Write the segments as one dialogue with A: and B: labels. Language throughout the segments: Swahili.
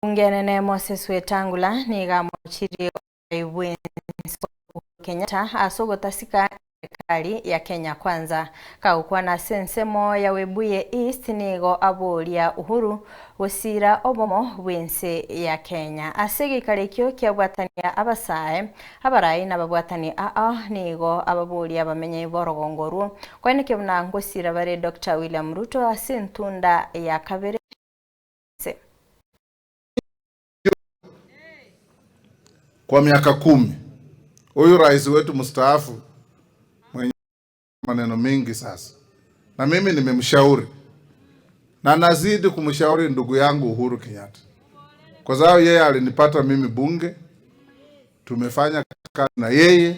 A: Omokungu Moses Wetangula nigo amochirie bwensi Uhuru Kenyatta ase ogotasika eserikali ya Kenya Kwanza. Kagokwana ase ensemo ya Webuye East nigo aboria Uhuru gosira obomo bw'ense ya Kenya. Ase egeikaro ekio kiabwatania abasae, abarai na ababwatani ao nigo ababoria abamenyi b'orogongo orwo koenekia buna ngosira bare Dr. William Ruto ase entunda ya kabere ense.
B: Kwa miaka 10 huyu rais wetu mstaafu mwenye maneno mingi sasa, na mimi nimemshauri na nazidi kumshauri ndugu yangu Uhuru Kenyatta, kwa sababu yeye alinipata mimi bunge, tumefanya kazi na yeye,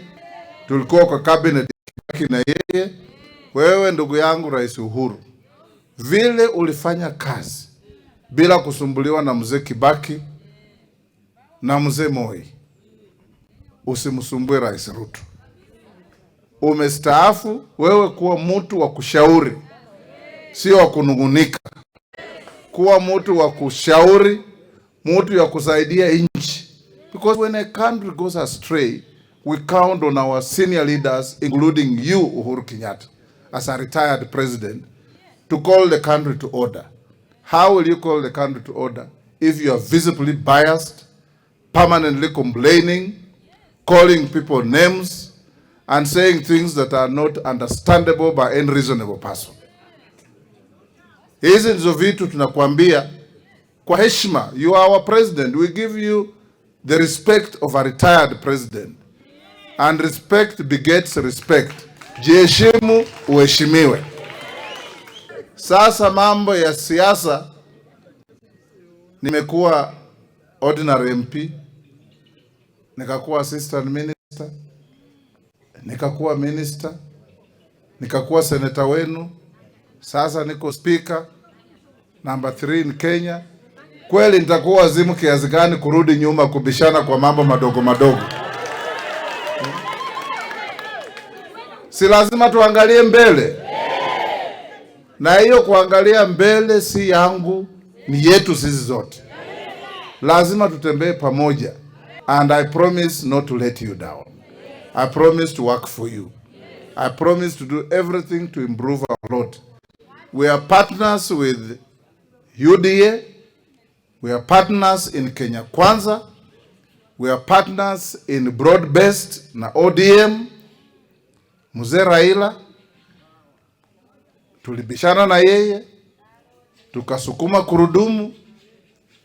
B: tulikuwa kwa cabinet na yeye. Wewe ndugu yangu Rais Uhuru, vile ulifanya kazi bila kusumbuliwa na mzee Kibaki na mzee Moi, usimsumbue Rais Ruto. Umestaafu wewe, kuwa mtu wa kushauri, sio wa kunungunika. Kuwa mtu wa kushauri, mtu ya kusaidia nchi, because when a country goes astray we count on our senior leaders including you Uhuru Kenyatta as a retired president to call the country to order. How will you call the country to order if you are visibly biased, permanently complaining, calling people names and saying things that are not understandable by any reasonable person? Hizi ndizo vitu tunakuambia kwa heshima. You are our president. We give you the respect of a retired president. And respect begets respect. Jiheshimu, uheshimiwe. Sasa mambo ya siasa, nimekuwa ordinary MP, nikakuwa assistant minister, nikakuwa minister, nikakuwa senator wenu, sasa niko speaker number 3 in Kenya. Kweli nitakuwa wazimu kiasi gani kurudi nyuma kubishana kwa mambo madogo madogo? Si lazima tuangalie mbele? Na hiyo kuangalia mbele si yangu, ni yetu sisi zote. Lazima tutembee pamoja, and I promise not to let you down. I promise to work for you. I promise to do everything to improve our lot. We are partners with UDA. We are partners in Kenya Kwanza. We are partners in broad-based na ODM. Mzee Raila tulibishana na yeye, tukasukuma kurudumu.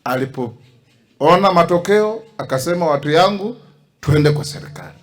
B: Alipoona matokeo akasema, watu yangu, tuende kwa serikali.